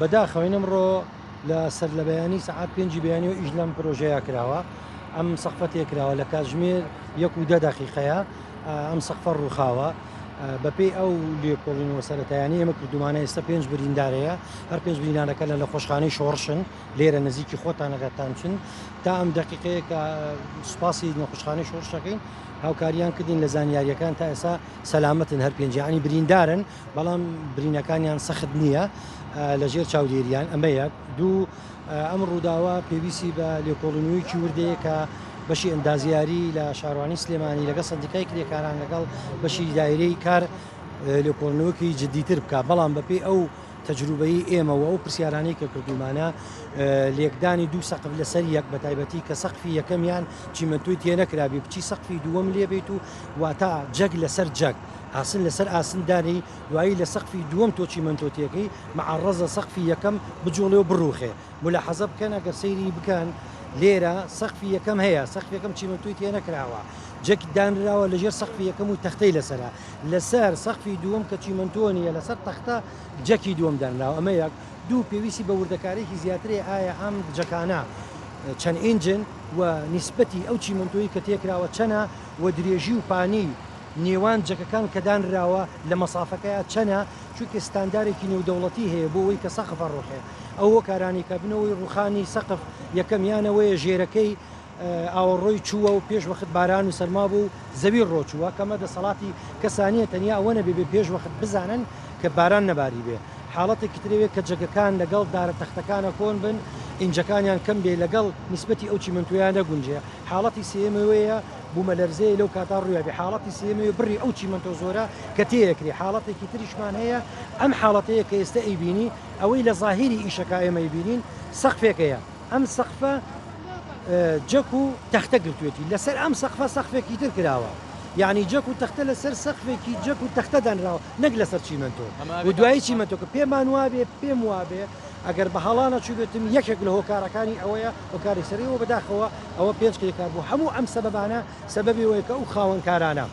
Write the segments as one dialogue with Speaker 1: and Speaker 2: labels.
Speaker 1: بەداخەوەین ئەمڕۆ لە سەرلەبەیانی سەعات پێنجی بەیانیەوە ئیش لەم پرۆژەیە کراوە، ئەم سەقفە تێکراوە لە کاتژمێر یەک و دە دەقیقەیە ئەم سەقفە ڕووخاوە. بەپێی ئەو لێکۆڵینەوە سەرەتایانەی ئێمە کردومانە ئێستا پێنج بریندار هەیە، هەر پێنج بریندارەکە لە نەخۆشخانەی شۆڕشن لێرە نزیکی خۆتان ئەگەرتان چن تا ئەم دەقیقەیە کە سوپاسی نەخۆشخانەی شۆڕش دەکەین هاوکاریان کردین لە زانیاریەکان تا ئێستا سەلامەتن هەر پێنج یانی بریندارن بەڵام برینەکانیان سەخت نییە لەژێر چاودێریان ئەمە یەک دوو ئەم ڕووداوە پێویستی بە لێکۆڵینەوەیەکی وردەیە کە بەشی ئەندازیاری لە شارەوانی سلێمانی لەگەڵ سەندیکای کرێکاران لەگەڵ بەشی دایرەی کار لێکۆڵینەوەکی جددیتر بکە بەڵام بەپێی ئەو تەجروبەی ئێمە و ئەو پرسیارانەی کە کردومانە لێکدانی دوو سەقف لەسەر یەک بە تایبەتی کە سەقفی یەکەمیان چیمەنتۆی تێنەکرابی بچی سەقفی دووەم لێبیت و واتا جەگ لەسەر جەگ ئاسن لەسەر ئاسن دانێی دوایی لە سەقفی دووەم تۆ چیمەنتۆ تێکەی مەعەڕەزە سەقفی یەکەم بجوڵێ و بڕوخێ مولاحەزە بکەن ئەگەر سەیری بکەن لێرە سەقفی یەکەم هەیە سەقفی یەکەم چیمەنتۆی تێ نەکراوە جەک دانراوە لەژێر سەقفی یەکەم و تەختەی لەسەرە لەسەر سەقفی دووەم کە چیمەنتۆ نییە لەسەر تەختە جەکی دووەم دانراوە ئەمە یەک دوو پێویستی بە وردەکاریی زیاترەیە ئایا ئەم جەکانە چەند ئینجن و نیسبەتی ئەو چیمەنتۆی کە تێکراوە چەنە و درێژی و پانی نێوان جەکەکان کە دانراوە لە مەسافەکەیا چەنە، چونکە ستاندارێکی نێودەوڵەتی هەیە بۆ ئەوەی کە سەقف ئەڕوخێ، ئەو هۆکارانەی کە بنەوەی ڕوخانی سەقف یەکەم یان ئەوەیە ژێرەکەی ئاوەڕۆی چووە و پێش وەخت باران و سەرما بوو و زەوی ڕۆچووە، کەمە دەسەڵاتی کەسانیە تەنیا ئەوە نەبێ بێ پێش وەخت بزانن کە باران نەباریبێ، حاڵەتێکی تر ئەوەیە کە جەگەکان لەگەڵ دارە تەختەکانە کۆن بن ئینجەکانیان کەم بێ لەگەڵ نیسبەتی ئەو چیمەنتۆیە نەگونجێ، حاڵەتی سێیەم ئەوەیە بومەلەرزەیە لەو کاتە ڕویابێ حاڵەتی سێیەمەوێ بڕی ئەو چیمەنتۆ زۆرە کە تێیەکرێ حاڵەتێکی تریشمان هەیە ئەم حاڵەتەیە کە ئێستە ئەیبینی ئەوەی لە زاهیری ئیشەکە ئێمە ئەیبینین سەقفێک هەیە ئەم سەقفە جەک و تەختە گرتوێتی لەسەر ئەم سەقفە سەقفێکی تر کراوە یعنی جەک و تەختە لەسەر سەقفێکی جەک و تەختە دانراوە نەک لەسەر چیمەنتۆ و دوایی چیمەنتۆکە پێمان وابێ پێم وابێ ئەگەر بە هەڵا نەچووبێتم یەکێک لە هۆکارەکانی ئەوەیە هۆکاری سەرەکی و بەداخەوە ئەوە پێنج کرێکار بوو هەموو ئەم سەبەبانە سەبەبی ئەوەیە کە ئەو خاوەنکارانە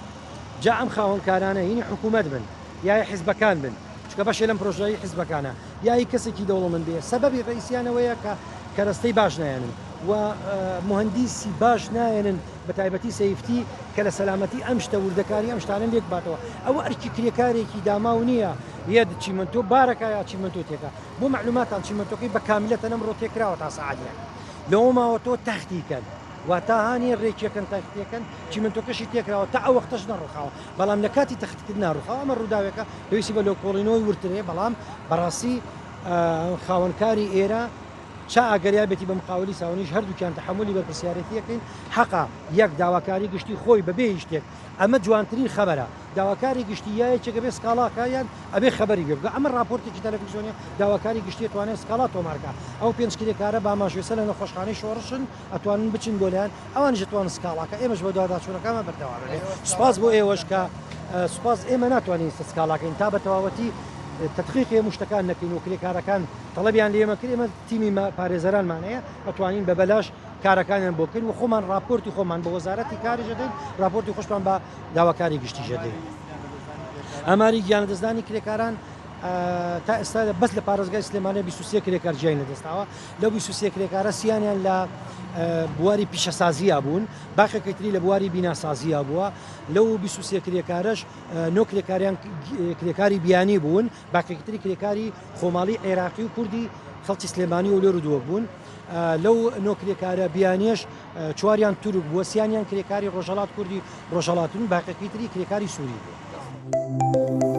Speaker 1: جا ئەم خاوەنکارانە هینی حکوومەت بن یا هی حیزبەکان بن چونکە بەشێ لەم پرۆژە هی حیزبەکانە یا هی کەسێکی دەوڵەمەند بێ سەبەبی ڕئیسیان ئەوەیە کە کەرەستەی باش نایەنن و موهەندیسی باش نایەنن بە تایبەتی safety کە لە سەلامەتی ئەم شتە وردەکاری ئەم شتانە لێک باتەوە ئەوە ئەرکی کرێکارێکی داماو نییە یەد چیمەنتۆ بارەکە یا چیمەنتۆ تێکا بۆ مەعلوماتان چیمەنتۆکەی بە کاملەتەن ئەمڕۆ تێکراوە تا سەعات یەک لەوە ماوە تۆ تەختی کەن واتا هانی ڕێکیەکەن تەختیەکەن چیمەنتۆکەشی تێکراوە تا ئەو وەختەش نەڕوخاوە بەڵام لە کاتی تەختکردنا ڕوخاوە ئەمە ڕووداوێکە پێویستی بە لێکۆڵینەوەی وردتر هەیە بەڵام بەڕاستی خاوەنکاری ئێرە چا ئەگەر یابێتی بە مقاولی ساونیش هەردووکیان تەحەمولی بەرپرسیارێتی ئەکەین حەقە یەک داواکاری گشتی خۆی بەبێ هیچ شتێک ئەمە جوانترین خەبەرە داواکاری گشتی یا یەکێک ئەبێ سکاڵا کا یان ئەبێ خەبەری پێ بگا ئەمە ڕاپۆرتێکی تەلەفیزیۆنیە داواکاری گشتی ئەتوانێ سکاڵا تۆمار کا ئەو پێنج کرێکارە باماژوێسە لە نەخۆشخانەی شۆڕشن ئەتوانن بچن بۆ لایان ئەوانیش ئەتوانن سکاڵا کە ئێمەش بەدواداچوونەکانمان بەردەوام ئەبێ سوپاس بۆ ئێوەش کە سوپاس ئێمە ناتوانین ئێستا سکاڵاکەین تا بە تەواوەتی تدقیقی هەموو شتەکان نەکەین و کرێکارەکان تەڵەبیان لێ ئێمە کرد ئێمە تیمی پارێزەرانمان هەیە ئەتوانین بە بەلاش کارەکانیان بۆ بکەین و خۆمان ڕاپۆرتی خۆمان بە وەزارەتی کاریش دەدەین ڕاپۆرتی خۆشمان بە داواکاری گشتیش دەدەین ئاماری گیانلەدەستدانی کرێکاران تا ئێستا بەس لە پارێزگای سلێمانی 23 کرێکار گیانی لەدەستداوە لەو 23 کرێکارە سیانیان لە بواری پیشەسازییا بوون باقێکی تری لە بواری بیناسازییا بووە لەو 23 کرێکارەش نۆ کرێکاریان کرێکاری بیانی بوون باقێکی تری کرێکاری خۆماڵی عێراقی و کوردی خەڵکی سلێمانی و لۆر و دووەک بوون لەو نۆ کرێکارە بیانیەش چواریان تورک بووە، سیانیان کرێکاری ڕۆژهەڵات کوردی ڕۆژهەڵاتن و باقیەکەی تری کرێکاری سوری بووە.